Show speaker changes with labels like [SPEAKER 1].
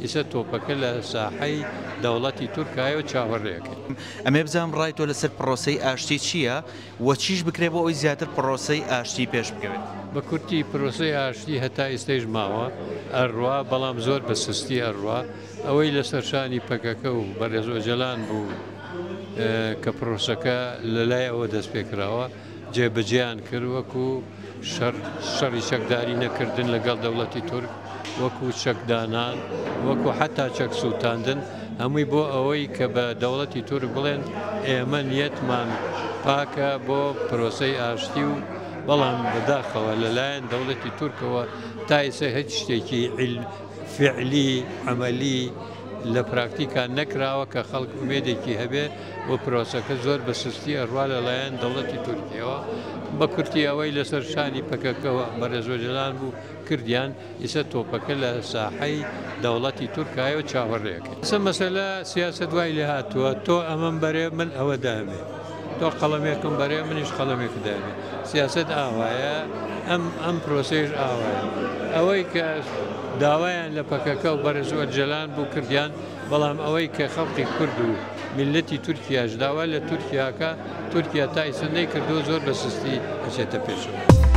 [SPEAKER 1] ئیسە تۆپەکە لە ساحەی دەوڵەتی تورکایە و چاوەڕێ ئەکەین.
[SPEAKER 2] ئەمەوێ بزانم ڕای تۆ لەسەر پرۆسەی ئاشتی چییە و چیش بکرێ بۆ ئەوەی زیاتر پرۆسەی ئاشتی پێش بکەوێت؟
[SPEAKER 1] بە کورتی پرۆسەی ئاشتی هەتا ئیستەیش ماوە ئەڕوا، بەڵام زۆر بە سستی ئەڕوا. ئەوەی لەسەر شانی پەکەکە و بەڕێز ئۆجەلان بوو کە پرۆسەکە لە لای ئەوە دەست پێکراوە، جێبەجێیان کرد، وەکو شەڕ شەڕی چەکداری نەکردن لەگەڵ دەوڵەتی تورک، وەکو چەکدانان، وەکو حەتا چەک سووتاندن، هەمووی بۆ ئەوەی کە بە دەوڵەتی تورک بڵێن ئێمە نیەتمان پاکە بۆ پرۆسەی ئاشتی و بەڵام بەداخەوە لەلایەن دەوڵەتی تورکەوە تا ئێستا هیچ شتێکی فعلی عەمەلی لە پراکتیکا نەکراوە کە خەڵک ئومێدێکی هەبێ و پرۆسەکە زۆر بە سستی ئەڕوا لەلایەن دەوڵەتی تورکیەوە. بە کورتی ئەوەی لەسەر شانی پەکەکەوە بەڕێز ئۆجەلان بوو کردیان، ئیسە تۆپەکە لە ساحەی دەوڵەتی تورکایە و چاوەڕێ ئەکەین. ئیسە مەسەلە سیاسەت وای لێ هاتووە تۆ ئەمەم بەرێ من ئەوە دامێ، تۆ قەڵەمێکم بەرێ منیش قەڵەمێکت دامێ. سیاسەت ئاوایە، ئەم ئەم پرۆسەیەش ئاوایە. ئەوەی کە داوایان لە پەکەکە و بەڕێز ئۆجەلان بوو کردیان، بەڵام ئەوەی کە خەڵقی کورد و میللەتی تورکیاش داوا لە تورکیاکە، تورکیا تا ئیسە نەیکردووە، زۆر بە سستی ئەچێتە پێشەوە.